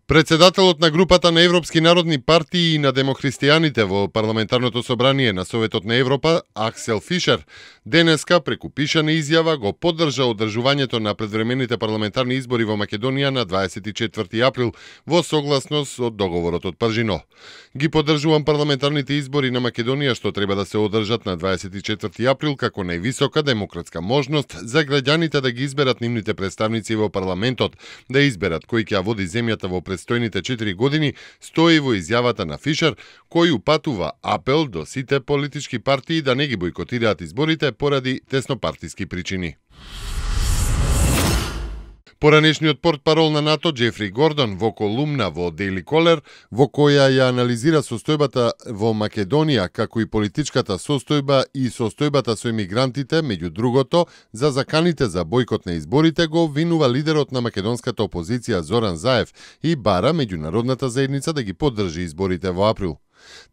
Председателот на групата на Европски народни партии и на демохристијаните во парламентарното собрание на Советот на Европа, Аксел Фишер, денеска преку пишана изјава го поддржа одржувањето на предвремените парламентарни избори во Македонија на 24 април во согласност со договорот од Пржино. Ги поддржувам парламентарните избори на Македонија што треба да се одржат на 24 април како највисока демократска можност за граѓаните да ги изберат нивните представници во парламентот, да изберат кој ќе ја води земјата во престојните 4 години, стои во изјавата на Фишер, кој упатува апел до сите политички партии да не ги бойкотираат изборите поради теснопартиски причини. Поранешниот портпарол на НАТО Џефри Гордон во колумна во Daily Caller, во која ја анализира состојбата во Македонија, како и политичката состојба и состојбата со емигрантите, меѓу другото, за заканите за бойкот на изборите, го обвинува лидерот на македонската опозиција Зоран Заев и бара меѓународната заедница да ги поддржи изборите во април.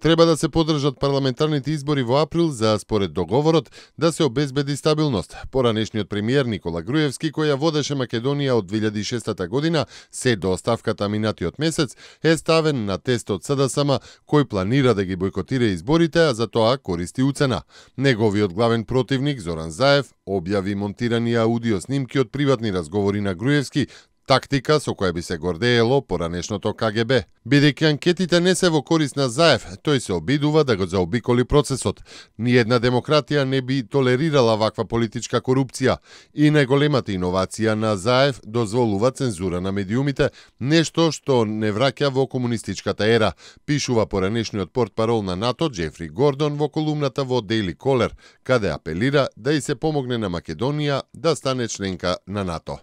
Треба да се поддржат парламентарните избори во април за, според договорот, да се обезбеди стабилност. Поранешниот премиер Никола Груевски, кој ја водеше Македонија од 2006 година, се до оставката минатиот месец, е ставен на тест од СДСМ, кој планира да ги бойкотира изборите, а за тоа користи уцена. Неговиот главен противник Зоран Заев објави монтирани аудио снимки од приватни разговори на Груевски, тактика со која би се гордеело поранешното КГБ. Бидејќи анкетите не се во корист на Заев, тој се обидува да го заобиколи процесот. Ниедна демократија не би толерирала ваква политичка корупција и најголемата иновација на Заев дозволува цензура на медиумите, нешто што не враќа во комунистичката ера, пишува поранешниот портпарол на НАТО Џефри Гордон во колумната во Daily Caller, каде апелира да и се помогне на Македонија да стане членка на НАТО.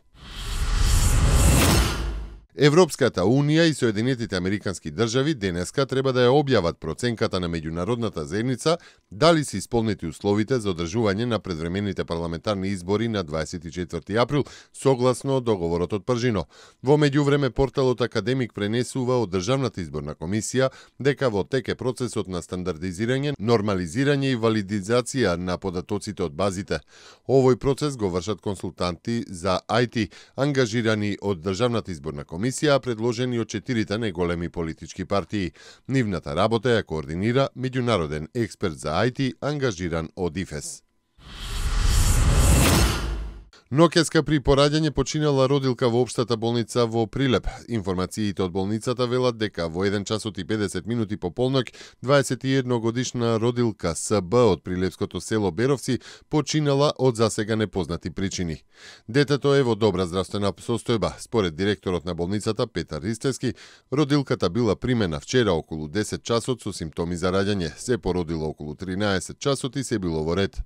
Европската Унија и Соединетите Американски држави денеска треба да ја објават проценката на меѓународната заедница дали се исполнети условите за одржување на предвремените парламентарни избори на 24 април согласно договорот од Пржино. Во меѓувреме порталот Академик пренесува од Државната изборна комисија дека во тек е процесот на стандардизирање, нормализирање и валидизација на податоците од базите. Овој процес го вршат консултанти за IT, ангажирани од Државната изборна комисија, предложени од 4 најголеми политички партии. Нивната работа ја координира меѓународен експерт за IT, ангажиран од ИФЕС. Ноќеска при пораѓање починала родилка во општата болница во Прилеп. Информациите од болницата велат дека во 1 часот и 50 минути по полноќ 21 годишна родилка СБ од прилепското село Беровци починала од засега непознати причини. Детето е во добра здравствена состојба. Според директорот на болницата Петар Ристевски, родилката била примена вчера околу 10 часот со симптоми за раѓање. Се породила околу 13 часот и се било во ред.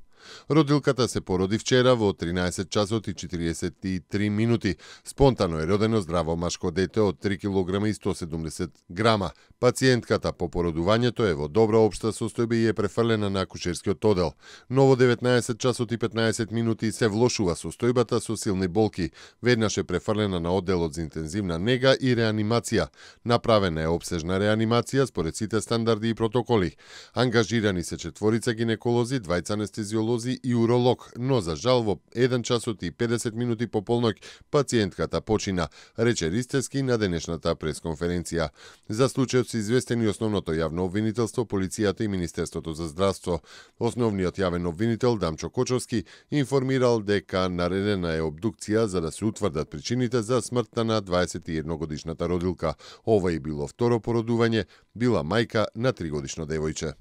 Родилката се породи вчера во 13 часот и 43 минути. Спонтано е родено здраво машко дете од 3 кг и 170 грама. Пациентката по породувањето е во добра општа состојба и е префрлена на акушерскиот одел. Но во 19 часот и 15 минути се влошува состојбата со силни болки. Веднаш е префрлена на одделот за интензивна нега и реанимација. Направена е обсежна реанимација според сите стандарди и протоколи. Ангажирани се 4 гинеколози, 2 анестезиолози и уролог, но за жал во 1 часот и 50 минути по полноќ пациентката почина, рече Ристевски на денешната пресконференција. За случајот се известени основното јавно обвинителство, полицијата и Министерството за здравство. Основниот јавен обвинител Дамчо Кочовски информирал дека наредена е обдукција за да се утврдат причините за смртта на 21 годишната родилка. Ова и било второ породување, била мајка на 3-годишно девојче.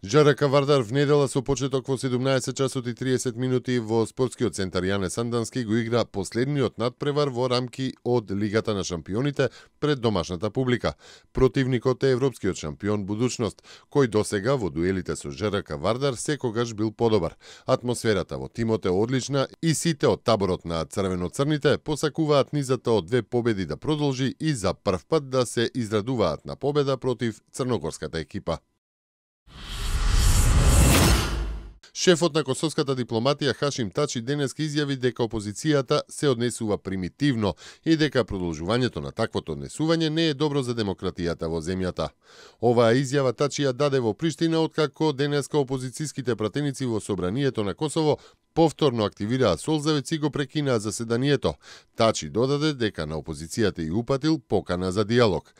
ЖРК Вардар внедела со почеток во 17 часот и 30 минути во спортскиот центар Јане Сандански го игра последниот надпревар во рамки од Лигата на шампионите пред домашната публика. Противникот е европскиот шампион Будучност, кој досега во дуелите со ЖРК Вардар секогаш бил подобар. Атмосферата во тимот е одлична и сите од таборот на црвено-црните посакуваат низата од 2 победи да продолжи и за прв пат да се израдуваат на победа против црногорската екипа. Шефот на косовската дипломатија Хашим Тачи денеска изјави дека опозицијата се однесува примитивно и дека продолжувањето на таквото однесување не е добро за демократијата во земјата. Оваа изјава Тачи ја даде во Приштина откако денеска опозицијските пратеници во Собранието на Косово повторно активираа Солзевец и го прекинаа заседанието. Тачи додаде дека на опозицијата и упатил покана за диалог.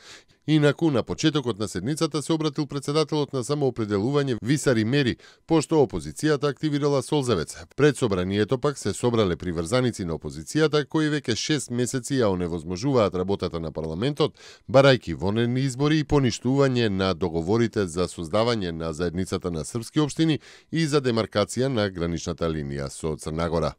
Инаку, на почетокот на седницата се обратил председателот на самоопределување Висари Мери, пошто опозицијата активирала Солзевец. Пред собранието пак се собрале приврзаници на опозицијата, кои веќе 6 месеци ја оневозможуваат работата на парламентот, барајки вонредни избори и поништување на договорите за создавање на заедницата на српски општини и за демаркација на граничната линија со Црна Гора.